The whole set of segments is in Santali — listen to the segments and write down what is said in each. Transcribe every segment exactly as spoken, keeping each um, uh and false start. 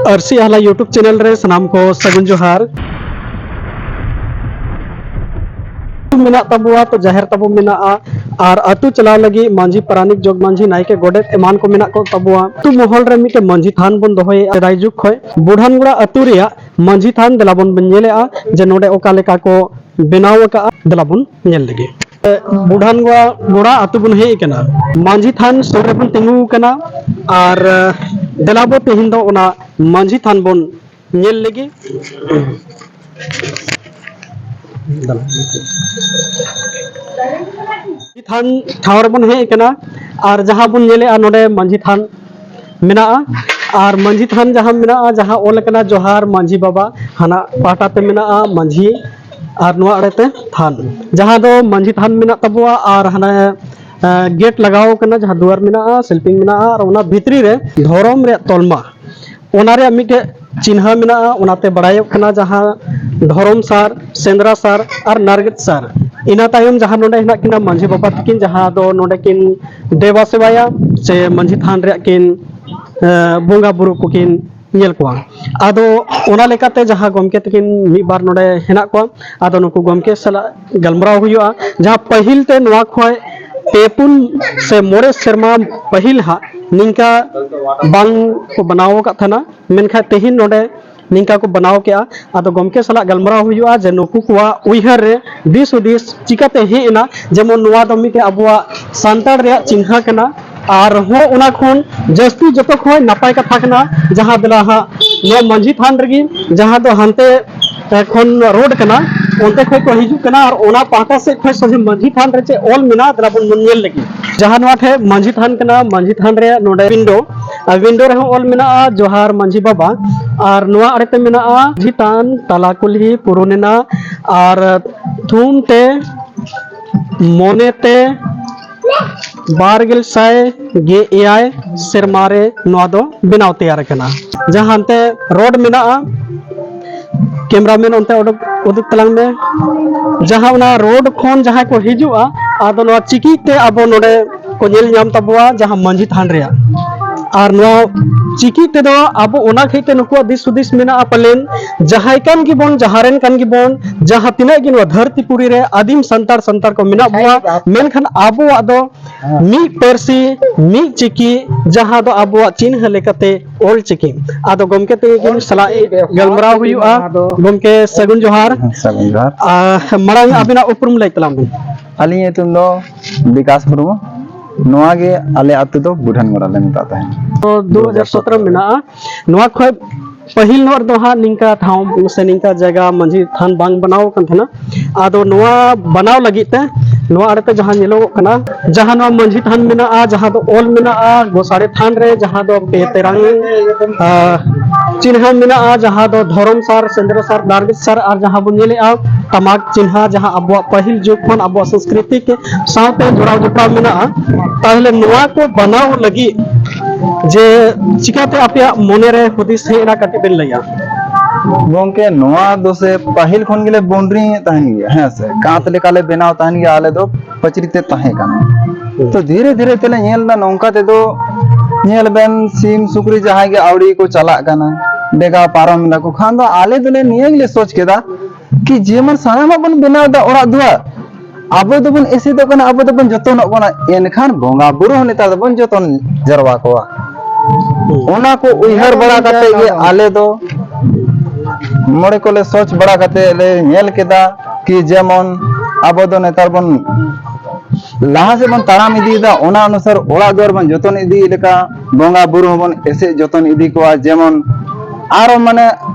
ᱟᱹᱨᱥᱤ ᱟᱦᱞᱟ YouTube ᱪᱮᱱᱮᱞ ᱨᱮ ᱥᱟᱱᱟᱢ ᱠᱚ ᱥᱟᱹᱜᱩᱱ ᱡᱚᱦᱟᱨ᱾ ᱢᱮᱱᱟᱜ ᱛᱟᱵᱚᱣᱟ, ᱛᱚ ᱡᱟᱦᱮᱨ ᱛᱟᱵᱚ ᱢᱮᱱᱟᱜᱼᱟ, ᱟᱨ ᱟᱹᱛᱩ ᱪᱟᱞᱟᱣ ᱞᱟᱹᱜᱤᱫ ᱢᱟᱹᱡᱷᱤ, ᱯᱟᱨᱟᱱᱤᱠ, ᱡᱚᱜᱽ ᱢᱟᱹᱡᱷᱤ, ᱱᱟᱭᱠᱮ, ᱜᱚᱰᱮᱛ ᱮᱢᱟᱱ ᱠᱚ ᱢᱮᱱᱟᱜ ᱠᱚ ᱛᱟᱵᱚᱣᱟ᱾ ᱟᱹᱛᱩ ᱢᱚᱦᱚᱞ ᱨᱮ ᱢᱤᱫᱴᱮᱱ ᱢᱟᱹᱡᱷᱤ ᱛᱷᱟᱱ ᱵᱚᱱ ᱫᱚᱦᱚᱭᱮᱫᱼᱟ᱾ ᱥᱮᱫᱟᱭ ᱡᱩᱜᱽ ᱠᱷᱚᱱ ᱵᱩᱰᱷᱟᱱᱜᱚᱲᱟ ᱟᱹᱛᱩ ᱨᱮᱭᱟᱜ ᱢᱟᱹᱡᱷᱤ ᱛᱷᱟᱱ ᱫᱮᱞᱟ ᱵᱚᱱ ᱧᱮᱞᱮᱫᱼᱟ ᱡᱮ ᱱᱚᱰᱮ ᱚᱠᱟ ᱞᱮᱠᱟ ᱠᱚ ᱵᱮᱱᱟᱣ ᱟᱠᱟᱫᱼᱟ᱾ ᱫᱮᱞᱟ ᱵᱚᱱ ᱧᱮᱞ ᱞᱮᱜᱮ᱾ ᱵᱩᱰᱷᱟᱱᱜᱚᱲᱟ ᱟᱹᱛᱩ ᱵᱚᱱ ᱦᱮᱡ ᱟᱠᱟᱱᱟ, ᱢᱟᱹᱡᱷᱤ ᱛᱷᱟᱱ ᱥᱩᱨ ᱨᱮᱵᱚᱱ ᱛᱤᱸᱜᱩ ᱟᱠᱟᱱᱟ, ᱟᱨ ᱫᱮᱞᱟ ᱵᱚ ᱛᱮᱦᱮᱧ ᱫᱚ ᱚᱱᱟ ᱢᱟᱹᱡᱷᱤ ᱛᱷᱟᱱ ᱵᱚᱱ ᱧᱮᱞ ᱞᱮᱜᱮ᱾ ᱢᱟᱹᱡᱷᱤ ᱛᱷᱟᱱ ᱴᱷᱟᱶ ᱨᱮᱵᱚᱱ ᱦᱮᱡ ᱟᱠᱟᱱᱟ, ᱟᱨ ᱡᱟᱦᱟᱸ ᱵᱚᱱ ᱧᱮᱞᱮᱜᱼᱟ ᱱᱚᱰᱮ ᱢᱟᱹᱡᱷᱤ ᱛᱷᱟᱱ ᱢᱮᱱᱟᱜᱼᱟ᱾ ᱟᱨ ᱢᱟᱹᱡᱷᱤ ᱛᱷᱟᱱ ᱡᱟᱦᱟᱸ ᱢᱮᱱᱟᱜᱼᱟ, ᱡᱟᱦᱟᱸ ᱚᱞ ᱟᱠᱟᱱᱟ "ᱡᱚᱦᱟᱨ ᱢᱟᱹᱡᱷᱤ ᱵᱟᱵᱟ", ᱦᱟᱱᱟ ᱯᱟᱦᱴᱟ ᱛᱮ ᱢᱮᱱᱟᱜᱼᱟ ᱢᱟᱹᱡᱷᱤ, ᱟᱨ ᱱᱚᱣᱟ ᱟᱲᱮᱛᱮ ᱛᱷᱟᱱ, ᱡᱟᱦᱟᱸ ᱫᱚ ᱢᱟᱹᱡᱷᱤ ᱛᱷᱟᱱ ᱢᱮᱱᱟᱜ ᱛᱟᱵᱚᱣᱟ᱾ ᱟᱨ ᱦᱟᱱᱮ, ᱮ, ᱜᱮᱴ ᱞᱟᱜᱟᱣ ᱟᱠᱟᱱᱟ, ᱡᱟᱦᱟᱸ ᱫᱩᱣᱟᱨ ᱢᱮᱱᱟᱜᱼᱟ, ᱥᱤᱞᱯᱤᱝ ᱢᱮᱱᱟᱜᱼᱟ, ᱟᱨ ᱚᱱᱟ ᱵᱷᱤᱛᱨᱤ ᱨᱮ ᱫᱷᱚᱨᱚᱢ ᱨᱮᱭᱟᱜ ᱛᱚᱞᱢᱟ, ᱚᱱᱟ ᱨᱮᱭᱟᱜ ᱢᱤᱫᱴᱮᱡ ᱪᱤᱱᱦᱟᱹ ᱢᱮᱱᱟᱜᱼᱟ᱾ ᱚᱱᱟᱛᱮ ᱵᱟᱲᱟᱭᱚᱜ ᱠᱟᱱᱟ ᱡᱟᱦᱟᱸ ᱫᱷᱚᱨᱚᱢ ᱥᱟᱨ, ᱥᱮᱸᱫᱽᱨᱟ ᱥᱟᱨ ᱟᱨ ᱱᱟᱨᱜᱮᱛ ᱥᱟᱨ᱾ ᱤᱱᱟᱹ ᱛᱟᱭᱚᱢ ᱡᱟᱦᱟᱸ ᱱᱚᱰᱮ ᱦᱮᱱᱟᱜ ᱠᱤᱱᱟ ᱢᱟᱹᱡᱷᱤ ᱵᱟᱵᱟ ᱛᱟᱹᱠᱤᱱ, ᱡᱟᱦᱟᱸ ᱫᱚ ᱱᱚᱰᱮ ᱠᱤᱱ ᱫᱮᱵᱟ ᱥᱮᱵᱟᱭᱟ ᱥᱮ ᱢᱟᱹᱡᱷᱤ ᱛᱷᱟᱱ ᱨᱮᱭᱟᱜ ᱠᱤᱱ, ᱮ, ᱵᱚᱸᱜᱟ ᱵᱩᱨᱩ ᱠᱚᱠᱤᱱ ᱧᱮᱞ ᱠᱚᱣᱟ᱾ ᱟᱫᱚ ᱚᱱᱟ ᱞᱮᱠᱟᱛᱮ ᱡᱟᱦᱟᱸ ᱜᱚᱢᱠᱮ ᱛᱟᱹᱠᱤᱱ ᱢᱤᱫ ᱵᱟᱨ ᱱᱚᱰᱮ ᱦᱮᱱᱟᱜ ᱠᱚᱣᱟ, ᱟᱫᱚ ᱱᱩᱠᱩ ᱜᱚᱢᱠᱮ ᱥᱟᱞᱟᱜ ᱜᱟᱞᱢᱟᱨᱟᱣ ᱦᱩᱭᱩᱜᱼᱟ᱾ ᱡᱟᱦᱟᱸ ᱯᱟᱹᱦᱤᱞ ᱛᱮ ᱱᱚᱣᱟ ᱠᱷᱚᱱ ᱯᱮ ᱯᱩᱱ ᱥᱮ ᱢᱚᱬᱮ ᱥᱮᱨᱢᱟ ᱯᱟᱹᱦᱤᱞ ᱦᱟᱸᱜ ᱱᱤᱝᱠᱟ ᱵᱟᱝ ᱠᱚ ᱵᱮᱱᱟᱣ ᱟᱠᱟᱫ ᱛᱟᱦᱮᱱᱟ, ᱢᱮᱱᱠᱷᱟᱱ ᱛᱮᱦᱮᱧ ᱱᱚᱰᱮ ᱱᱤᱝᱠᱟ ᱠᱚ ᱵᱮᱱᱟᱣ ᱠᱮᱜᱼᱟ᱾ ᱟᱫᱚ ᱜᱚᱢᱠᱮ ᱥᱟᱞᱟᱜ ᱜᱟᱞᱢᱟᱨᱟᱣ ᱦᱩᱭᱩᱜᱼᱟ ᱡᱮ ᱱᱩᱠᱩ ᱠᱚᱣᱟᱜ ᱩᱭᱦᱟᱹᱨ ᱨᱮ ᱫᱤᱥ ᱦᱩᱫᱤᱥ ᱪᱤᱠᱟᱛᱮ ᱦᱮᱡ ᱮᱱᱟ, ᱡᱮᱢᱚᱱ ᱱᱚᱣᱟ ᱫᱚ ᱢᱤᱫᱴᱮᱱ ᱟᱵᱚᱣᱟᱜ ᱥᱟᱱᱛᱟᱲ ᱨᱮᱭᱟᱜ ᱪᱤᱱᱦᱟᱹ ᱠᱟᱱᱟ᱾ ᱟᱨᱦᱚᱸ ᱚᱱᱟ ᱠᱷᱚᱱ ᱡᱟᱹᱥᱛᱤ ᱡᱚᱛᱚ ᱠᱷᱚᱱ ᱱᱟᱯᱟᱭ ᱠᱟᱛᱷᱟ ᱠᱟᱱᱟ, ᱡᱟᱦᱟᱸ ᱫᱮᱞᱟ ᱦᱟᱸᱜ ᱱᱚᱣᱟ ᱢᱟᱹᱡᱷᱤ ᱛᱷᱟᱱ ᱨᱮᱜᱮ, ᱡᱟᱦᱟᱸ ᱫᱚ ᱦᱟᱱᱛᱮ, ᱮ, ᱠᱷᱚᱱ ᱨᱳᱰ ᱠᱟᱱᱟ, ᱚᱱᱛᱮ ᱠᱷᱚᱱ ᱠᱚ ᱦᱤᱡᱩᱜ ᱠᱟᱱᱟ᱾ ᱟᱨ ᱚᱱᱟ ᱯᱟᱦᱴᱟ ᱥᱮᱫ ᱠᱷᱚᱱ ᱥᱚᱡᱷᱮ ᱢᱟᱹᱡᱷᱤ ᱛᱷᱟᱱ ᱨᱮ ᱪᱮᱫ ᱚᱞ ᱢᱮᱱᱟᱜᱼᱟ, ᱫᱮᱞᱟ ᱵᱚᱱ ᱧᱮᱞ ᱞᱮᱜᱮ᱾ ᱡᱟᱦᱟᱸ ᱱᱚᱣᱟ ᱴᱷᱮᱱ ᱢᱟᱹᱡᱷᱤ ᱛᱷᱟᱱ ᱠᱟᱱᱟ, ᱢᱟᱹᱡᱷᱤ ᱛᱷᱟᱱ ᱨᱮᱭᱟᱜ ᱱᱚᱰᱮ ᱣᱤᱱᱰᱳ, ᱟᱨ ᱣᱤᱱᱰᱳ ᱨᱮᱦᱚᱸ ᱚᱞ ᱢᱮᱱᱟᱜᱼᱟ "ᱡᱚᱦᱟᱨ ᱢᱟᱹᱡᱷᱤ ᱵᱟᱵᱟ", ᱟᱨ ᱱᱚᱣᱟ ᱟᱲᱮᱛᱮ ᱢᱮᱱᱟᱜᱼᱟ ᱢᱟᱹᱡᱷᱤ ᱛᱷᱟᱱ ᱛᱟᱞᱟ ᱠᱩᱞᱦᱤ ᱯᱩᱨᱩᱱ ᱮᱱᱟ, ᱟᱨ ᱛᱷᱩᱢ ᱛᱮ ᱢᱚᱱᱮ ᱛᱮ ᱵᱟᱨ ᱜᱮᱞ ᱥᱟᱭ ᱜᱮᱞ ᱮᱭᱟᱭ ᱥᱮᱨᱢᱟ ᱨᱮ ᱱᱚᱣᱟ ᱫᱚ ᱵᱮᱱᱟᱣ ᱛᱮᱭᱟᱨ ᱟᱠᱟᱱᱟ᱾ ᱡᱟᱦᱟᱸ ᱦᱟᱱᱛᱮ ᱨᱳᱰ ᱢᱮᱱᱟᱜᱼᱟ, ᱠᱮᱢᱨᱟᱢᱮᱱ ᱚᱱᱛᱮ ᱩᱰᱩᱠ, ᱩᱫᱩᱜ ᱛᱟᱞᱟᱝ ᱢᱮ᱾ ᱡᱟᱦᱟᱸ ᱚᱱᱟ ᱨᱳᱰ ᱠᱷᱚᱱ ᱡᱟᱦᱟᱸᱭ ᱠᱚ ᱦᱤᱡᱩᱜᱼᱟ, ᱟᱫᱚ ᱱᱚᱣᱟ ᱪᱤᱠᱤ ᱛᱮ ᱟᱵᱚ ᱱᱚᱰᱮ ᱠᱚ ᱧᱮᱞ ᱧᱟᱢ ᱛᱟᱵᱚᱣᱟ ᱡᱟᱦᱟᱸ ᱢᱟᱹᱡᱷᱤ ᱛᱷᱟᱱ ᱨᱮᱭᱟᱜ᱾ ᱟᱨ ᱱᱚᱣᱟ ᱪᱤᱠᱤ ᱛᱮᱫᱚ ᱟᱵᱚ ᱚᱱᱟ ᱠᱷᱟᱹᱛᱤᱨ ᱛᱮ ᱱᱩᱠᱩᱣᱟᱜ ᱫᱤᱥ ᱦᱩᱫᱤᱥ ᱢᱮᱱᱟᱜᱼᱟ ᱯᱟᱞᱮᱱ, ᱡᱟᱦᱟᱸᱭ ᱠᱟᱱ ᱜᱮᱵᱚᱱ, ᱡᱟᱦᱟᱸ ᱨᱮᱱ ᱠᱟᱱ ᱜᱮᱵᱚᱱ, ᱡᱟᱦᱟᱸ ᱛᱤᱱᱟᱹᱜ ᱜᱮ ᱱᱚᱣᱟ ᱫᱷᱟᱹᱨᱛᱤ ᱯᱩᱨᱤ ᱨᱮ ᱟᱹᱫᱤᱢ ᱥᱟᱱᱛᱟᱲ, ᱥᱟᱱᱛᱟᱲ ᱠᱚ ᱢᱮᱱᱟᱜ ᱵᱚᱣᱟ, ᱢᱮᱱᱠᱷᱟᱱ ᱟᱵᱚᱣᱟᱜ ᱫᱚ ᱢᱤᱫ ᱯᱟᱹᱨᱥᱤ, ᱢᱤᱫ ᱪᱤᱠᱤ, ᱡᱟᱦᱟᱸ ᱫᱚ ᱟᱵᱚᱣᱟᱜ ᱪᱤᱱᱦᱟᱹ ᱞᱮᱠᱟᱛᱮ ᱚᱞ ᱪᱤᱠᱤ᱾ ᱟᱫᱚ ᱜᱚᱢᱠᱮ ᱛᱤᱠᱤᱱ ᱥᱟᱞᱟᱜ ᱜᱟᱞᱢᱟᱨᱟᱣ ᱦᱩᱭᱩᱜᱼᱟ᱾ ᱜᱚᱢᱠᱮ, ᱥᱟᱹᱜᱩᱱ ᱡᱚᱦᱟᱨ᱾ ᱥᱟᱹᱜᱩᱱ ᱡᱚᱦᱟᱨ᱾ ᱟᱨ ᱢᱟᱲᱟᱝ ᱟᱵᱤᱱᱟᱜ ᱩᱯᱨᱩᱢ ᱞᱟᱹᱭ ᱛᱟᱞᱟᱝ ᱵᱤᱱ᱾ ᱟᱹᱞᱤᱧᱟᱜ ᱧᱩᱛᱩᱢ ᱫᱚ ᱵᱤᱠᱟᱥ ᱢᱩᱨᱢᱩ᱾ ᱱᱚᱣᱟ ᱜᱮ ᱟᱞᱮ ᱟᱹᱛᱩ ᱫᱚ ᱵᱩᱰᱷᱟᱹᱱ ᱜᱚᱲᱟ ᱞᱮ ᱢᱮᱛᱟᱜ ᱛᱟᱦᱮᱸᱫ᱾ ᱫᱩ ᱦᱟᱡᱟᱨ ᱥᱚᱛᱨᱚ ᱢᱮᱱᱟᱜᱼᱟ᱾ ᱱᱚᱣᱟ ᱠᱷᱚᱱ ᱯᱟᱹᱦᱤᱞ ᱧᱚᱜ ᱨᱮᱫᱚ ᱦᱟᱸᱜ ᱱᱤᱝᱠᱟ ᱴᱷᱟᱶ ᱥᱮ ᱱᱤᱝᱠᱟ ᱡᱟᱭᱜᱟ ᱢᱟᱹᱡᱷᱤ ᱛᱷᱟᱱ ᱵᱟᱝ ᱵᱮᱱᱟᱣ ᱟᱠᱟᱱ ᱛᱟᱦᱮᱱᱟ᱾ ᱟᱫᱚ ᱱᱚᱣᱟ ᱵᱮᱱᱟᱣ ᱞᱟᱹᱜᱤᱫ ᱛᱮ ᱱᱚᱣᱟ ᱟᱲᱮᱛᱮ ᱡᱟᱦᱟᱸ ᱧᱮᱞᱚᱜᱚᱜ ᱠᱟᱱᱟ, ᱡᱟᱦᱟᱸ ᱱᱚᱣᱟ ᱢᱟᱹᱡᱷᱤ ᱛᱷᱟᱱ ᱢᱮᱱᱟᱜᱼᱟ, ᱡᱟᱦᱟᱸ ᱫᱚ ᱚᱞ ᱢᱮᱱᱟᱜᱼᱟ, ᱜᱚᱥᱟᱲᱮ ᱛᱷᱟᱱ ᱨᱮ ᱡᱟᱦᱟᱸ ᱫᱚ ᱯᱮ ᱛᱮᱨᱟᱝ, ᱟᱸ, ᱪᱤᱱᱦᱟᱹ ᱢᱮᱱᱟᱜᱼᱟ, ᱡᱟᱦᱟᱸ ᱫᱚ ᱫᱷᱚᱨᱚᱢ ᱥᱟᱨ, ᱥᱮᱸᱫᱽᱨᱟ ᱥᱟᱨ, ᱫᱟᱨᱜᱮᱥ ᱥᱟᱨ, ᱟᱨ ᱡᱟᱦᱟᱸ ᱵᱚᱱ ᱧᱮᱞᱮᱜᱼᱟ ᱴᱟᱢᱟᱠ ᱪᱤᱱᱦᱟᱹ, ᱡᱟᱦᱟᱸ ᱟᱵᱚᱣᱟᱜ ᱯᱟᱹᱦᱤᱞ ᱡᱩᱜᱽ ᱠᱷᱚᱱ ᱟᱵᱚᱣᱟᱜ ᱥᱚᱝᱥᱠᱨᱤᱛᱤ ᱥᱟᱶᱛᱮ ᱡᱚᱲᱟᱣ ᱡᱚᱯᱲᱟᱣ ᱢᱮᱱᱟᱜᱼᱟ᱾ ᱛᱟᱦᱚᱞᱮ ᱱᱚᱣᱟ ᱠᱚ ᱵᱮᱱᱟᱣ ᱞᱟᱹᱜᱤᱫ ᱡᱮ ᱪᱤᱠᱟᱹᱛᱮ ᱟᱯᱮᱭᱟᱜ ᱢᱚᱱᱮᱨᱮ ᱦᱩᱫᱤᱥ ᱦᱮᱡ ᱮᱱᱟ, ᱠᱟᱹᱴᱤᱡ ᱵᱮᱱ ᱞᱟᱹᱭᱟ? ᱜᱚᱝᱠᱮ, ᱱᱚᱣᱟ ᱫᱚ ᱥᱮ ᱯᱟᱹᱦᱤᱞ ᱠᱷᱚᱱ ᱜᱮᱞᱮ ᱵᱚᱱᱰᱨᱤᱝ ᱮᱫ ᱛᱟᱦᱮᱱ ᱜᱮᱭᱟ, ᱦᱮᱸ ᱥᱮ, ᱠᱟᱸᱛ ᱞᱮᱠᱟᱞᱮ ᱵᱮᱱᱟᱣ ᱛᱟᱦᱮᱱ ᱜᱮᱭᱟ ᱟᱞᱮ ᱫᱚ, ᱯᱟᱹᱪᱨᱤ ᱛᱮ ᱛᱟᱦᱮᱸ ᱠᱟᱱᱟ᱾ ᱛᱚ ᱫᱷᱤᱨᱮ ᱫᱷᱤᱨᱮ ᱛᱮᱞᱮ ᱧᱮᱞ ᱮᱫᱟ ᱱᱚᱝᱠᱟ ᱛᱮᱫᱚ, ᱧᱮᱞ ᱵᱮᱱ, ᱥᱤᱢ ᱥᱩᱠᱨᱤ ᱡᱟᱦᱟᱸᱭ ᱜᱮ ᱟᱹᱣᱲᱤ ᱠᱚ ᱪᱟᱞᱟᱜ ᱠᱟᱱᱟ, ᱵᱮᱜᱟᱣ ᱯᱟᱨᱚᱢ ᱮᱫᱟ ᱠᱚ, ᱠᱷᱟᱱ ᱫᱚ ᱟᱞᱮ ᱫᱚᱞᱮ ᱱᱤᱭᱟᱹ ᱜᱮᱞᱮ ᱥᱚᱪ ᱠᱮᱫᱟ ᱠᱤ ᱡᱮᱢᱚᱱ ᱥᱟᱱᱟᱢᱟᱜ ᱵᱚᱱ ᱵᱮᱱᱟᱣ ᱮᱫᱟ ᱚᱲᱟᱜ ᱫᱩᱣᱟᱹᱨ, ᱟᱵᱚ ᱫᱚᱵᱚᱱ ᱮᱥᱮᱫᱚᱜ ᱠᱟᱱᱟ, ᱟᱵᱚ ᱫᱚᱵᱚᱱ ᱡᱚᱛᱚᱱᱚᱜ ᱠᱟᱱᱟ, ᱮᱱᱠᱷᱟᱱ ᱵᱚᱸᱜᱟ ᱵᱩᱨᱩ ᱦᱚᱸ ᱱᱮᱛᱟᱨ ᱫᱚᱵᱚᱱ ᱡᱚᱛᱚᱱ ᱡᱟᱨᱣᱟ ᱠᱚᱣᱟ᱾ ᱚᱱᱟ ᱠᱚ ᱩᱭᱦᱟᱹᱨ ᱵᱟᱲᱟ ᱠᱟᱛᱮ ᱜᱮ ᱟᱞᱮ ᱫᱚ ᱢᱚᱬᱮ ᱠᱚᱞᱮ ᱥᱚᱪ ᱵᱟᱲᱟ ᱠᱟᱛᱮ ᱞᱮ ᱧᱮᱞ ᱠᱮᱫᱟ ᱠᱤ ᱡᱮᱢᱚᱱ ᱟᱵᱚ ᱫᱚ ᱱᱮᱛᱟᱨ ᱵᱚᱱ ᱞᱟᱦᱟ ᱥᱮᱫ ᱵᱚᱱ ᱛᱟᱲᱟᱢ ᱤᱫᱤᱭᱮᱫᱟ, ᱚᱱᱟ ᱚᱱᱩᱥᱟᱨ ᱚᱲᱟᱜ ᱫᱩᱣᱟᱹᱨ ᱵᱚᱱ ᱡᱚᱛᱚᱱ ᱤᱫᱤᱭᱮᱫ ᱞᱮᱠᱟ ᱵᱚᱸᱜᱟ ᱵᱩᱨᱩ ᱦᱚᱸᱵᱚᱱ ᱮᱥᱮᱫ ᱡᱚᱛᱚᱱ ᱤᱫᱤ ᱠᱚᱣᱟ᱾ ᱡᱮᱢᱚᱱ ᱟᱨᱚ ᱢᱟᱱᱮ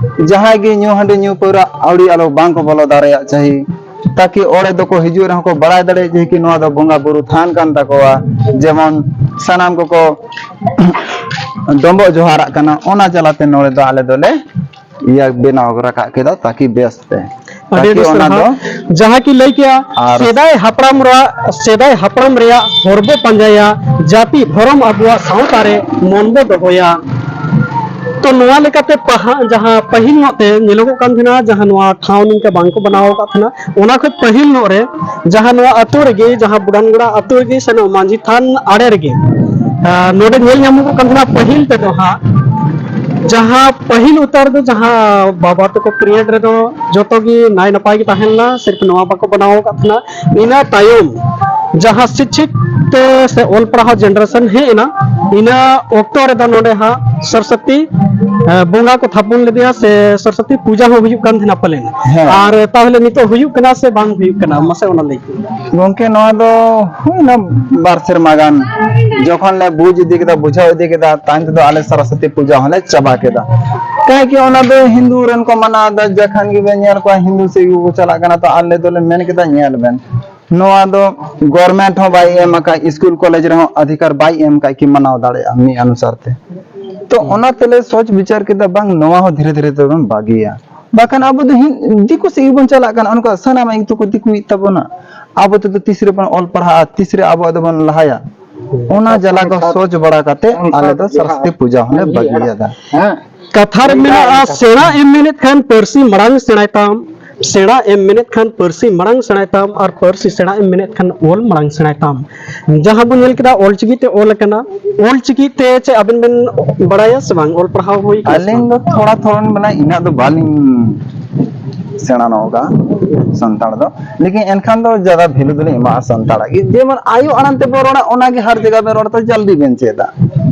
ᱡᱟᱦᱟᱸᱭ ᱜᱮ ᱧᱩ ᱦᱟᱺᱰᱤ ᱧᱩ ᱯᱟᱹᱣᱨᱟᱹ ᱟᱹᱣᱲᱤ ᱟᱞᱚ ᱵᱟᱝ ᱠᱚ ᱵᱚᱞᱚ ᱫᱟᱲᱮᱭᱟᱜ ᱪᱟᱹᱦᱤ, ᱛᱟᱠᱤ ᱚᱲᱮ ᱫᱚᱠᱚ ᱦᱤᱡᱩᱜ ᱨᱮᱦᱚᱸ ᱠᱚ ᱵᱟᱲᱟᱭ ᱫᱟᱲᱮᱭᱟᱜ ᱪᱟᱹᱦᱤ ᱠᱤ ᱱᱚᱣᱟ ᱫᱚ ᱵᱚᱸᱜᱟ ᱵᱩᱨᱩ ᱛᱷᱟᱱ ᱠᱟᱱ ᱛᱟᱠᱚᱣᱟ᱾ ᱡᱮᱢᱚᱱ ᱥᱟᱱᱟᱢ ᱠᱚᱠᱚ ᱰᱚᱸᱵᱚᱜ ᱡᱚᱦᱟᱨᱟᱜ ᱠᱟᱱᱟ, ᱚᱱᱟ ᱡᱟᱞᱟᱛᱮ ᱱᱚᱰᱮ ᱫᱚ ᱟᱞᱮ ᱫᱚᱞᱮ ᱤᱭᱟᱹ ᱵᱮᱱᱟᱣ ᱨᱟᱠᱟᱵ ᱠᱮᱫᱟ ᱛᱟᱠᱤ ᱵᱮᱥ ᱛᱮ᱾ ᱟᱹᱰᱤ ᱛᱟᱠᱤ ᱟᱹᱰᱤ ᱚᱱᱟ ᱥᱟᱨᱦᱟᱣ᱾ ᱫᱚ ᱡᱟᱦᱟᱸ ᱠᱤ ᱞᱟᱹᱭ ᱠᱮᱜᱼᱟ, ᱟᱨ ᱥᱮᱫᱟᱭ ᱦᱟᱯᱲᱟᱢ ᱨᱮᱭᱟᱜ, ᱥᱮᱫᱟᱭ ᱦᱟᱯᱲᱟᱢ ᱨᱮᱭᱟᱜ ᱦᱚᱨ ᱵᱚ ᱯᱟᱸᱡᱟᱭᱟ, ᱡᱟᱹᱛᱤ ᱫᱷᱚᱨᱚᱢ ᱟᱵᱚᱣᱟᱜ ᱥᱟᱶᱛᱟ ᱨᱮ ᱢᱚᱱ ᱵᱚ ᱫᱚᱦᱚᱭᱟ᱾ ᱛᱚ ᱱᱚᱣᱟ ᱞᱮᱠᱟᱛᱮ ᱯᱟᱦᱟ-, ᱡᱟᱦᱟᱸ ᱯᱟᱹᱦᱤᱞ ᱧᱚᱜ ᱛᱮ ᱧᱮᱞᱚᱜᱚᱜ ᱠᱟᱱ ᱛᱟᱦᱮᱱᱟ, ᱡᱟᱦᱟᱸ ᱱᱚᱣᱟ ᱴᱷᱟᱶ ᱱᱤᱝᱠᱟ ᱵᱟᱝ ᱠᱚ ᱵᱮᱱᱟᱣ ᱟᱠᱟᱫ ᱛᱟᱦᱮᱱᱟ, ᱚᱱᱟ ᱠᱷᱚᱱ ᱯᱟᱹᱦᱤᱞ ᱧᱚᱜ ᱨᱮ ᱡᱟᱦᱟᱸ ᱱᱚᱣᱟ ᱟᱹᱛᱩ ᱨᱮᱜᱮ, ᱡᱟᱦᱟᱸ ᱵᱩᱰᱟᱱᱜᱚᱲᱟ ᱟᱹᱛᱩ ᱨᱮᱜᱮ ᱥᱮ ᱱᱚᱣᱟ ᱢᱟᱹᱡᱷᱤ ᱛᱷᱟᱱ ᱟᱲᱮ ᱨᱮᱜᱮ ᱟᱨ ᱱᱚᱰᱮ ᱧᱮᱞ ᱧᱟᱢᱚᱜᱚᱜ ᱠᱟᱱ ᱛᱟᱦᱮᱱᱟ ᱯᱟᱹᱦᱤᱞ ᱛᱮᱫᱚ ᱦᱟᱸᱜ, ᱡᱟᱦᱟᱸ ᱯᱟᱹᱦᱤᱞ ᱩᱛᱟᱹᱨ ᱫᱚ ᱡᱟᱦᱟᱸ ᱵᱟᱵᱟ ᱛᱟᱠᱚ ᱯᱤᱨᱤᱭᱚᱰ ᱨᱮᱫᱚ ᱡᱚᱛᱚ ᱜᱮ ᱱᱟᱭ ᱱᱟᱯᱟᱭ ᱜᱮ ᱛᱟᱦᱮᱸ ᱞᱮᱱᱟ, ᱥᱤᱨᱯ ᱱᱚᱣᱟ ᱵᱟᱠᱚ ᱵᱮᱱᱟᱣ ᱟᱠᱟᱫ ᱛᱟᱦᱮᱱᱟ᱾ ᱤᱱᱟᱹ ᱛᱟᱭᱚᱢ ᱡᱟᱦᱟᱸ ᱥᱤᱪᱪᱷᱤᱛ ᱛᱮ ᱥᱮ ᱚᱞ ᱯᱟᱲᱦᱟᱣ ᱡᱮᱱᱟᱨᱮᱥᱚᱱ ᱦᱮᱡ ᱮᱱᱟ, ᱤᱱᱟᱹ ᱚᱠᱛᱚ ᱨᱮᱫᱚ ᱱᱚᱰᱮ ᱦᱟᱸᱜ ᱥᱚᱨᱚᱥᱚᱛᱤ, ᱮ, ᱵᱚᱸᱜᱟ ᱠᱚ ᱛᱷᱟᱯᱚᱱ ᱞᱮᱫᱮᱭᱟ ᱥᱮ ᱥᱚᱨᱚᱥᱚᱛᱤ ᱯᱩᱡᱟ ᱦᱚᱸ ᱦᱩᱭᱩᱜ ᱠᱟᱱ ᱛᱟᱦᱮᱱᱟ ᱯᱟᱞᱮᱱ᱾ ᱦᱮᱸ᱾ ᱟᱨ ᱛᱟᱦᱚᱞᱮ ᱱᱤᱛᱚᱜ ᱦᱩᱭᱩᱜ ᱠᱟᱱᱟ ᱥᱮ ᱵᱟᱝ ᱦᱩᱭᱩᱜ ᱠᱟᱱᱟ, ᱢᱟᱥᱮ ᱚᱱᱟ ᱞᱟᱹᱭ ᱠᱚ᱾ ᱜᱚᱝᱠᱮ, ᱱᱚᱣᱟ ᱫᱚ ᱦᱩᱭᱱᱟ ᱵᱟᱨ ᱥᱮᱨᱢᱟ ᱜᱟᱱ, ᱡᱚᱠᱷᱚᱱ ᱞᱮ ᱵᱩᱡᱽ ᱤᱫᱤ ᱠᱮᱫᱟ, ᱵᱩᱡᱷᱟᱹᱣ ᱤᱫᱤ ᱠᱮᱫᱟ, ᱛᱟᱭᱚᱢ ᱛᱮᱫᱚ ᱟᱞᱮ ᱥᱚᱨᱚᱥᱚᱛᱤ ᱯᱩᱡᱟ ᱦᱚᱸᱞᱮ ᱪᱟᱵᱟ ᱠᱮᱫᱟ᱾ ᱠᱟᱦᱮᱸ ᱠᱤ ᱚᱱᱟ ᱫᱚ ᱦᱤᱱᱫᱩ ᱨᱮᱱ ᱠᱚ ᱢᱟᱱᱟᱣ ᱮᱫᱟ, ᱡᱚᱠᱷᱚᱱ ᱜᱮᱵᱮᱱ ᱧᱮᱞ ᱠᱚᱣᱟ ᱦᱤᱱᱫᱩ ᱥᱮᱫ ᱜᱮᱠᱚ ᱪᱟᱞᱟᱜ ᱠᱟᱱᱟ, ᱛᱚ ᱟᱞᱮ ᱫᱚᱞᱮ ᱢᱮᱱ ᱠᱮᱫᱟ, ᱧᱮᱞ ᱵᱮᱱ, ᱱᱚᱣᱟ ᱫᱚ ᱜᱚᱨᱢᱮᱱᱴ ᱦᱚᱸ ᱵᱟᱭ ᱮᱢ ᱟᱠᱟᱫ, ᱥᱠᱩᱞ ᱠᱚᱞᱮᱡᱽ ᱨᱮᱦᱚᱸ ᱚᱫᱷᱤᱠᱟᱨ ᱵᱟᱭ ᱮᱢ ᱟᱠᱟᱫ ᱠᱤ ᱢᱟᱱᱟᱣ ᱫᱟᱲᱮᱭᱟᱜᱼᱟ ᱢᱤᱫ ᱚᱱᱩᱥᱟᱨ ᱛᱮ᱾ ᱛᱚ ᱚᱱᱟ ᱛᱮᱞᱮ ᱥᱚᱪ ᱵᱤᱪᱟᱨ ᱠᱮᱫᱟ, ᱵᱟᱝ, ᱱᱚᱣᱟ ᱦᱚᱸ ᱫᱷᱤᱨᱮ ᱫᱷᱤᱨᱮ ᱛᱮᱵᱚᱱ ᱵᱟᱹᱜᱤᱭᱟ᱾ ᱵᱟᱠᱷᱟᱱ ᱟᱵᱚ ᱫᱚ ᱦᱤᱱ-, ᱫᱤᱠᱩ ᱥᱮᱫ ᱜᱮᱵᱚᱱ ᱪᱟᱞᱟᱜ ᱠᱟᱱᱟ, ᱚᱱᱠᱟ ᱥᱟᱱᱟᱢᱟᱜ ᱜᱮᱛᱚ ᱠᱚ ᱫᱤᱠᱩᱭᱮᱫ ᱛᱟᱵᱚᱱᱟ᱾ ᱟᱵᱚ ᱛᱮᱫᱚ ᱛᱤᱥ ᱨᱮᱵᱚᱱ ᱚᱞ ᱯᱟᱲᱦᱟᱜᱼᱟ, ᱛᱤᱥ ᱨᱮ ᱟᱵᱚᱣᱟᱜ ᱫᱚᱵᱚᱱ ᱞᱟᱦᱟᱭᱟ? ᱚᱱᱟ ᱡᱟᱞᱟ ᱠᱚ ᱥᱚᱪ ᱵᱟᱲᱟ ᱠᱟᱛᱮ ᱟᱞᱮ ᱫᱚ ᱥᱚᱨᱚᱥᱚᱛᱤ ᱯᱩᱡᱟ ᱦᱚᱸᱞᱮ ᱵᱟᱹᱜᱤᱭᱟᱫᱟ᱾ ᱦᱮᱸ᱾ ᱠᱟᱛᱷᱟ ᱨᱮ ᱢᱮᱱᱟᱜᱼᱟ, ᱥᱮᱬᱟ ᱮᱢ ᱢᱮᱱᱮᱫ ᱠᱷᱟᱱ ᱯᱟᱹᱨᱥᱤ ᱢᱟᱲᱟᱝ ᱥᱮᱬᱟᱭ ᱛᱟᱢ, ᱥᱮᱬᱟ ᱮᱢ ᱢᱮᱱᱮᱫ ᱠᱷᱟᱱ ᱯᱟᱹᱨᱥᱤ ᱢᱟᱲᱟᱝ ᱥᱮᱬᱟᱭ ᱛᱟᱢ, ᱟᱨ ᱯᱟᱹᱨᱥᱤ ᱥᱮᱬᱟ ᱮᱢ ᱢᱮᱱᱮᱫ ᱠᱷᱟᱱ ᱚᱞ ᱢᱟᱲᱟᱝ ᱥᱮᱬᱟᱭ ᱛᱟᱢ᱾ ᱡᱟᱦᱟᱸ ᱵᱚᱱ ᱧᱮᱞ ᱠᱮᱫᱟ, ᱚᱞ ᱪᱤᱠᱤ ᱛᱮ ᱚᱞ ᱟᱠᱟᱱᱟ᱾ ᱚᱞ ᱪᱤᱠᱤ ᱛᱮ ᱪᱮᱫ ᱟᱵᱮᱱ ᱵᱮᱱ ᱵᱟᱲᱟᱭᱟ ᱥᱮ ᱵᱟᱝ? ᱚᱞ ᱯᱟᱲᱦᱟᱣ ᱦᱩᱭ ᱠᱟᱱᱟ ᱥᱮ ᱟᱹᱞᱤᱧ ᱵᱟᱝ? ᱫᱚ ᱛᱷᱚᱲᱟ ᱛᱷᱚᱲᱟ ᱢᱟᱱᱮ ᱤᱱᱟᱹᱜ ᱫᱚ ᱵᱟᱹᱞᱤᱧ ᱥᱮᱬᱟ ᱧᱚᱜ ᱟᱠᱟᱫᱼᱟ ᱥᱟᱱᱛᱟᱲ ᱫᱚ, ᱞᱮᱠᱤᱱ ᱮᱱᱠᱷᱟᱱ ᱫᱚ ᱡᱟᱫᱟ ᱵᱷᱮᱞᱩ ᱫᱚᱞᱤᱧ ᱮᱢᱟᱜᱼᱟ ᱥᱟᱱᱛᱟᱲᱟᱜ ᱜᱮ᱾ ᱡᱮᱢᱚᱱ ᱟᱭᱳ ᱟᱲᱟᱝ ᱛᱮᱵᱚᱱ ᱨᱚᱲᱟ, ᱚᱱᱟᱜᱮ ᱦᱟᱨ ᱡᱟᱭᱜᱟ ᱵᱮᱱ ᱨᱚᱲ ᱛᱮ ᱡᱚᱞᱫᱤ ᱵᱮᱱ ᱪᱮᱫᱟ᱾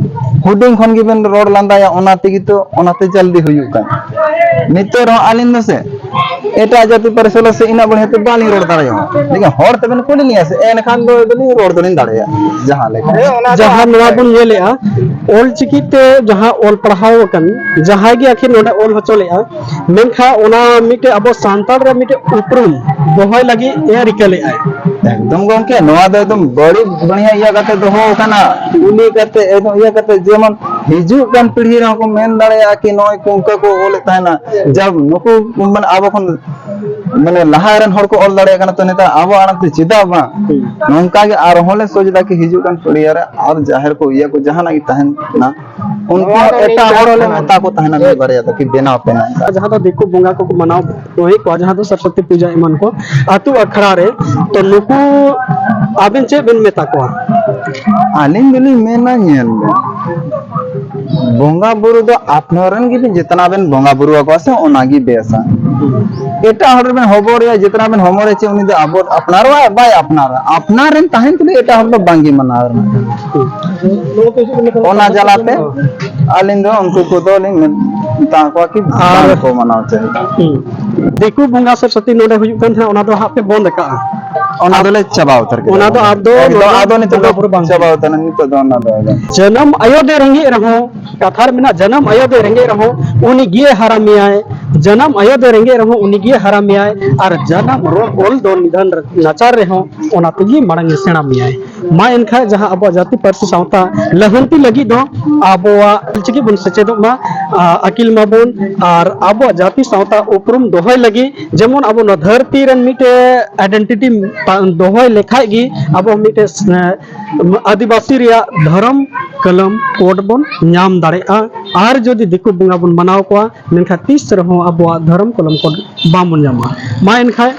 ᱦᱩᱰᱤᱧ ᱠᱷᱚᱱ ᱜᱮᱵᱮᱱ ᱨᱚᱲ ᱞᱟᱸᱫᱟᱭᱟ, ᱚᱱᱟ ᱛᱮᱜᱮ ᱛᱚ, ᱚᱱᱟᱛᱮ ᱡᱚᱞᱫᱤ ᱦᱩᱭᱩᱜ ᱠᱟᱱᱟ᱾ ᱱᱤᱛᱚᱜ ᱨᱮᱦᱚᱸ ᱟᱹᱞᱤᱧ ᱫᱚ ᱥᱮ ᱮᱴᱟᱜ ᱡᱟᱹᱛᱤ ᱯᱟᱹᱨᱤᱥ ᱣᱟᱞᱟ ᱥᱮ ᱤᱱᱟᱹᱜ ᱵᱟᱹᱲᱤᱡ ᱛᱮ ᱵᱟᱹᱞᱤᱧ ᱨᱚᱲ ᱫᱟᱲᱮᱭᱟᱜᱼᱟ, ᱞᱮᱠᱤᱱ ᱦᱚᱲ ᱛᱮᱵᱮᱱ ᱠᱩᱞᱤ ᱞᱤᱧᱟ ᱥᱮ, ᱮᱱᱠᱷᱟᱱ ᱫᱚ ᱟᱹᱞᱤᱧ ᱨᱚᱲ ᱫᱚᱞᱤᱧ ᱫᱟᱲᱮᱭᱟᱜᱼᱟ ᱡᱟᱦᱟᱸ ᱞᱮᱠᱟ᱾ ᱦᱮᱸ, ᱚᱱᱟ ᱫᱚ ᱡᱟᱦᱟᱸ ᱱᱚᱣᱟ ᱵᱚᱱ ᱧᱮᱞᱮᱜᱼᱟ, ᱚᱞ ᱪᱤᱠᱤ ᱛᱮ ᱡᱟᱦᱟᱸ ᱚᱞ ᱯᱟᱲᱦᱟᱣ ᱟᱠᱟᱱ ᱡᱟᱦᱟᱸᱭ ᱜᱮ ᱟᱹᱠᱷᱤᱨ ᱱᱚᱰᱮ ᱚᱞ ᱦᱚᱪᱚ ᱞᱮᱜᱼᱟ, ᱢᱮᱱᱠᱷᱟᱱ ᱚᱱᱟ ᱢᱤᱫᱴᱮᱡ ᱟᱵᱚ ᱥᱟᱱᱛᱟᱲ ᱨᱮ ᱢᱤᱫᱴᱮᱡ ᱩᱯᱨᱩᱢ ᱫᱚᱦᱚᱭ ᱞᱟᱹᱜᱤᱫ ᱮ ᱨᱤᱠᱟᱹ ᱞᱮᱜᱼᱟᱭ᱾ ᱮᱠᱫᱚᱢ ᱜᱚᱢᱠᱮ, ᱱᱚᱣᱟ ᱫᱚ ᱮᱠᱫᱚᱢ ᱵᱟᱹᱲᱤᱡ ᱵᱟᱹᱲᱤᱭᱟ ᱤᱭᱟᱹ ᱠᱟᱛᱮ ᱫᱚᱦᱚ ᱟᱠᱟᱱᱟ, ᱠᱩᱞᱤ ᱠᱟᱛᱮ ᱮᱠᱫᱚᱢ ᱤᱭᱟᱹ ᱠᱟᱛᱮ, ᱡᱮᱢᱚᱱ ᱦᱤᱡᱩᱜ ᱠᱟᱱ ᱯᱤᱲᱦᱤ ᱨᱮᱦᱚᱸ ᱠᱚ ᱢᱮᱱ ᱫᱟᱲᱮᱭᱟᱜᱼᱟ ᱠᱤ ᱱᱚᱜᱼᱚᱭ ᱠᱚ ᱚᱱᱠᱟ ᱠᱚ ᱚᱞᱮᱫ ᱛᱟᱦᱮᱱᱟ, ᱡᱟ ᱱᱩᱠᱩ ᱢᱟᱱᱮ ᱟᱵᱚ ᱠᱷᱚᱱ ᱢᱟᱱᱮ ᱞᱟᱦᱟ ᱨᱮᱱ ᱦᱚᱲ ᱠᱚ ᱚᱞ ᱫᱟᱲᱮᱭᱟᱜ ᱠᱟᱱᱟ, ᱛᱚ ᱱᱮᱛᱟᱨ ᱟᱵᱚ ᱟᱲᱟᱝ ᱛᱮ ᱪᱮᱫᱟᱜ ᱵᱟᱝ? ᱦᱩᱸ᱾ ᱱᱚᱝᱠᱟ ᱜᱮ ᱟᱨᱦᱚᱸ ᱞᱮ ᱥᱚᱪ ᱮᱫᱟ ᱠᱤ ᱦᱤᱡᱩᱜ ᱠᱟᱱ ᱯᱤᱲᱦᱤ ᱨᱮ ᱟᱨ ᱡᱟᱦᱮᱨ ᱠᱚ ᱤᱭᱟᱹ ᱠᱚ ᱡᱟᱦᱟᱱᱟᱜ ᱜᱮ ᱛᱟᱦᱮᱱᱟ, ᱩᱱᱠᱩ ᱱᱚᱣᱟ ᱦᱚᱸ ᱫᱚ ᱮᱴᱟᱜ ᱤᱧ ᱦᱚᱲ ᱦᱚᱸᱞᱮ ᱢᱮᱛᱟ ᱠᱚ ᱛᱟᱦᱮᱱᱟ ᱢᱤᱫ ᱵᱟᱨᱭᱟ ᱫᱚ ᱠᱤ ᱵᱮᱱᱟᱣ ᱯᱮ ᱱᱚᱝᱠᱟ᱾ ᱡᱟᱦᱟᱸ ᱫᱚ ᱫᱤᱠᱩ ᱵᱚᱸᱜᱟ ᱠᱚᱠᱚ ᱢᱟᱱᱟᱣ ᱫᱚᱦᱚᱭᱮᱫ ᱠᱚᱣᱟ, ᱡᱟᱦᱟᱸ ᱫᱚ ᱥᱚᱨᱚᱥᱚᱛᱤ ᱯᱩᱡᱟ ᱮᱢᱟᱱ ᱠᱚ ᱟᱹᱛᱩ ᱟᱠᱷᱲᱟ ᱨᱮ, ᱛᱚ ᱱᱩᱠᱩ ᱟᱵᱮᱱ ᱪᱮᱫ ᱵᱮᱱ ᱢᱮᱛᱟ ᱠᱚᱣᱟ? ᱟᱹᱞᱤᱧ ᱫᱚᱞᱤᱧ ᱢᱮᱱᱟ, ᱧᱮᱞ ᱵᱮᱱ, ᱵᱚᱸᱜᱟ ᱵᱩᱨᱩ ᱫᱚ ᱟᱯᱱᱟᱨ ᱨᱮᱱ ᱜᱮᱵᱤᱱ ᱡᱮᱛᱱᱟ ᱵᱮᱱ ᱵᱚᱸᱜᱟ ᱵᱩᱨᱩ ᱟᱠᱚᱣᱟ ᱥᱮ, ᱚᱱᱟᱜᱮ ᱵᱮᱥᱟ᱾ ᱮᱴᱟᱜ ᱦᱚᱲ ᱨᱮᱵᱮᱱ ᱦᱚᱵᱚᱨᱮᱭᱟ, ᱡᱮᱛᱱᱟ ᱵᱮᱱ ᱦᱚᱵᱚᱨᱮᱭᱟ ᱪᱮ, ᱩᱱᱤ ᱫᱚ ᱟᱵᱚ ᱟᱯᱱᱟᱨᱚᱜᱼᱟᱭ ᱵᱟᱭ ᱟᱯᱱᱟᱨᱟ? ᱟᱯᱱᱟᱨ ᱨᱮᱱ ᱛᱟᱦᱮᱱ ᱛᱩᱞᱩᱡ ᱮᱴᱟᱜ ᱦᱚᱲ ᱫᱚ ᱵᱟᱝᱜᱮ ᱢᱟᱱᱟᱣ ᱨᱮᱱᱟᱜ ᱠᱟᱱᱟ᱾ ᱚᱱᱟ ᱡᱟᱞᱟᱛᱮ ᱟᱹᱞᱤᱧ ᱫᱚ ᱩᱱᱠᱩ ᱠᱚᱫᱚ ᱞᱤᱧ ᱢᱮᱛᱟ ᱠᱚᱣᱟ ᱠᱤ ᱟᱨ ᱵᱟᱝ ᱠᱚ ᱢᱟᱱᱟᱣ ᱦᱚᱪᱚᱭ᱾ ᱦᱩᱸ᱾ ᱫᱤᱠᱩ ᱵᱚᱸᱜᱟ ᱥᱚᱨᱚᱥᱚᱛᱤ ᱱᱚᱰᱮ ᱦᱩᱭᱩᱜ ᱠᱟᱱ ᱛᱟᱦᱮᱸᱫ, ᱚᱱᱟ ᱫᱚ ᱦᱟᱸᱜ ᱯᱮ ᱵᱚᱱᱫ ᱟᱠᱟᱜᱼᱟ? ᱚᱱᱟ ᱟᱫᱚ ᱫᱚᱞᱮ ᱪᱟᱵᱟ ᱩᱛᱟᱹᱨ ᱠᱮᱫᱟ᱾ ᱚᱱᱟ ᱫᱚ ᱟᱫᱚ ᱮᱠᱫᱚᱢ ᱮᱠᱫᱚᱢ ᱟᱫᱚ ᱱᱤᱛᱚᱜ ᱫᱚ ᱵᱚᱸᱜᱟ ᱵᱩᱨᱩ ᱵᱟᱝ ᱪᱟᱵᱟ ᱩᱛᱟᱹᱨ ᱮᱱᱟ, ᱱᱤᱛᱚᱜ ᱫᱚ ᱚᱱᱟ ᱫᱚ ᱮᱠᱫᱚᱢ᱾ ᱡᱟᱱᱟᱢ ᱟᱭᱳ ᱫᱚᱭ ᱨᱮᱸᱜᱮᱡ ᱨᱮᱦᱚᱸ, ᱠᱟᱛᱷᱟ ᱨᱮ ᱢᱮᱱᱟᱜᱼᱟ, ᱡᱟᱱᱟᱢ ᱟᱭᱳ ᱫᱚᱭ ᱨᱮᱸᱜᱮᱡ ᱨᱮᱦᱚᱸ ᱩᱱᱤ ᱜᱮ ᱦᱟᱨᱟ ᱢᱮᱭᱟᱭ᱾ ᱡᱟᱱᱟᱢ ᱟᱭᱳ ᱫᱚᱭ ᱨᱮᱸᱜᱮᱡ ᱨᱮᱦᱚᱸ ᱩᱱᱤ ᱜᱮ ᱦᱟᱨᱟ ᱢᱮᱭᱟᱭ᱾ ᱟᱨ ᱡᱟᱱᱟᱢ ᱨᱚᱲ ᱚᱞ ᱫᱚ ᱱᱤᱫᱷᱟᱱ ᱱᱟᱪᱟᱨ ᱨᱮᱦᱚᱸ ᱚᱱᱟ ᱛᱮᱜᱮ ᱢᱟᱲᱟᱝ ᱮ ᱥᱮᱬᱟ ᱢᱮᱭᱟᱭ᱾ ᱢᱟ ᱮᱱᱠᱷᱟᱱ ᱡᱟᱦᱟᱸ ᱟᱵᱚᱣᱟᱜ ᱡᱟᱹᱛᱤ ᱯᱟᱹᱨᱥᱤ ᱥᱟᱶᱛᱟ ᱞᱟᱦᱟᱱᱛᱤ ᱞᱟᱹᱜᱤᱫ ᱫᱚ ᱟᱵᱚᱣᱟᱜ ᱚᱞᱪᱤᱠᱤ ᱵᱚᱱ ᱥᱮᱪᱮᱫᱚᱜ ᱢᱟ, ᱟ-, ᱟᱹᱠᱤᱞ ᱢᱟᱵᱚᱱ, ᱟᱨ ᱟᱵᱚᱣᱟᱜ ᱡᱟᱹᱛᱤ ᱥᱟᱶᱛᱟ ᱩᱯᱨᱩᱢ ᱫᱚᱦᱚᱭ ᱞᱟᱹᱜᱤᱫ ᱡᱮᱢᱚᱱ ᱟᱵᱚ ᱱᱚᱣᱟ ᱫᱷᱟᱹᱨᱛᱤ ᱨᱮᱱ ᱢᱤᱫᱴᱮᱡ identity ᱯᱟ-, ᱫᱚᱦᱚᱭ ᱞᱮᱠᱷᱟᱡ ᱜᱮ ᱟᱵᱚ ᱢᱤᱫᱴᱮᱡ, ᱮ, ᱟᱹᱫᱤᱵᱟᱹᱥᱤ ᱨᱮᱭᱟᱜ ᱫᱷᱚᱨᱚᱢ, ᱠᱚᱞᱚᱢ, code ᱵᱚᱱ ᱧᱟᱢ ᱫᱟᱲᱮᱭᱟᱜᱼᱟ᱾ ᱟᱨ ᱡᱩᱫᱤ ᱫᱤᱠᱩ ᱵᱚᱸᱜᱟ ᱵᱚᱱ ᱢᱟᱱᱟᱣ ᱠᱚᱣᱟ, ᱢᱮᱱᱠᱷᱟᱱ ᱛᱤᱥ ᱨᱮᱦᱚᱸ ᱟᱵᱚᱣᱟᱜ ᱫᱷᱚᱨᱚᱢ ᱠᱚᱞᱚᱢ code ᱵᱟᱵᱚᱱ ᱧᱟᱢᱟ᱾ ᱢᱟ ᱮᱱᱠᱷᱟᱱ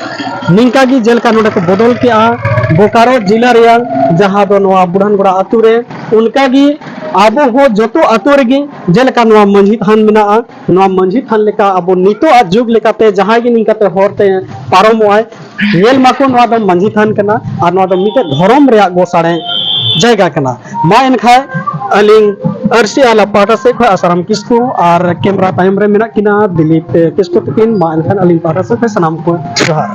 ᱱᱤᱝᱠᱟ ᱜᱮ ᱡᱮᱞᱮᱠᱟ ᱱᱚᱰᱮ ᱠᱚ ᱵᱚᱫᱚᱞ ᱠᱮᱜᱼᱟ ᱵᱳᱠᱟᱨᱳ ᱡᱮᱞᱟ ᱨᱮᱭᱟᱜ, ᱡᱟᱦᱟᱸ ᱫᱚ ᱱᱚᱣᱟ ᱵᱩᱰᱷᱟᱱᱜᱚᱲᱟ ᱟᱹᱛᱩ ᱨᱮ, ᱚᱱᱠᱟ ᱜᱮ ᱟᱵᱚ ᱦᱚᱸ ᱡᱚᱛᱚ ᱟᱹᱛᱩ ᱨᱮᱜᱮ ᱡᱮᱞᱮᱠᱟ ᱱᱚᱣᱟ ᱢᱟᱹᱡᱷᱤ ᱛᱷᱟᱱ ᱢᱮᱱᱟᱜᱼᱟ, ᱱᱚᱣᱟ ᱢᱟᱹᱡᱷᱤ ᱛᱷᱟᱱ ᱞᱮᱠᱟ ᱟᱵᱚ ᱱᱤᱛᱚᱜ ᱟᱜ ᱡᱩᱜᱽ ᱞᱮᱠᱟᱛᱮ ᱡᱟᱦᱟᱸᱭ ᱜᱮ ᱱᱤᱝᱠᱟᱛᱮ ᱦᱚᱨ ᱛᱮ ᱯᱟᱨᱚᱢᱚᱜᱼᱟᱭ, ᱧᱮᱞ ᱢᱟᱠᱚ ᱱᱚᱣᱟ ᱫᱚ ᱢᱟᱹᱡᱷᱤ ᱛᱷᱟᱱ ᱠᱟᱱᱟ ᱟᱨ ᱱᱚᱣᱟ ᱫᱚ ᱢᱤᱫᱴᱮᱡ ᱫᱷᱚᱨᱚᱢ ᱨᱮᱭᱟᱜ ᱜᱚᱥᱟᱬᱮ ᱡᱟᱭᱜᱟ ᱠᱟᱱᱟ᱾ ᱢᱟ ᱮᱱᱠᱷᱟᱱ ᱟᱹᱞᱤᱧ ᱟᱹᱨᱥᱤ ᱟᱦᱞᱟ ᱯᱟᱦᱴᱟ ᱥᱮᱫ ᱠᱷᱚᱱ ᱟᱥᱟᱨᱟᱢ ᱠᱤᱥᱠᱩ ᱟᱨ camera ᱛᱟᱭᱚᱢ ᱨᱮ ᱢᱮᱱᱟᱜ ᱠᱤᱱᱟ ᱫᱤᱞᱤᱯ ᱠᱤᱥᱠᱩ ᱛᱟᱹᱠᱤᱱ᱾ ᱢᱟ ᱮᱱᱠᱷᱟᱱ ᱟᱹᱞᱤᱧ ᱯᱟᱦᱴᱟ ᱥᱮᱫ ᱠᱷᱚᱱ ᱥᱟᱱᱟᱢ ᱠᱚ ᱡᱚᱦᱟᱨ᱾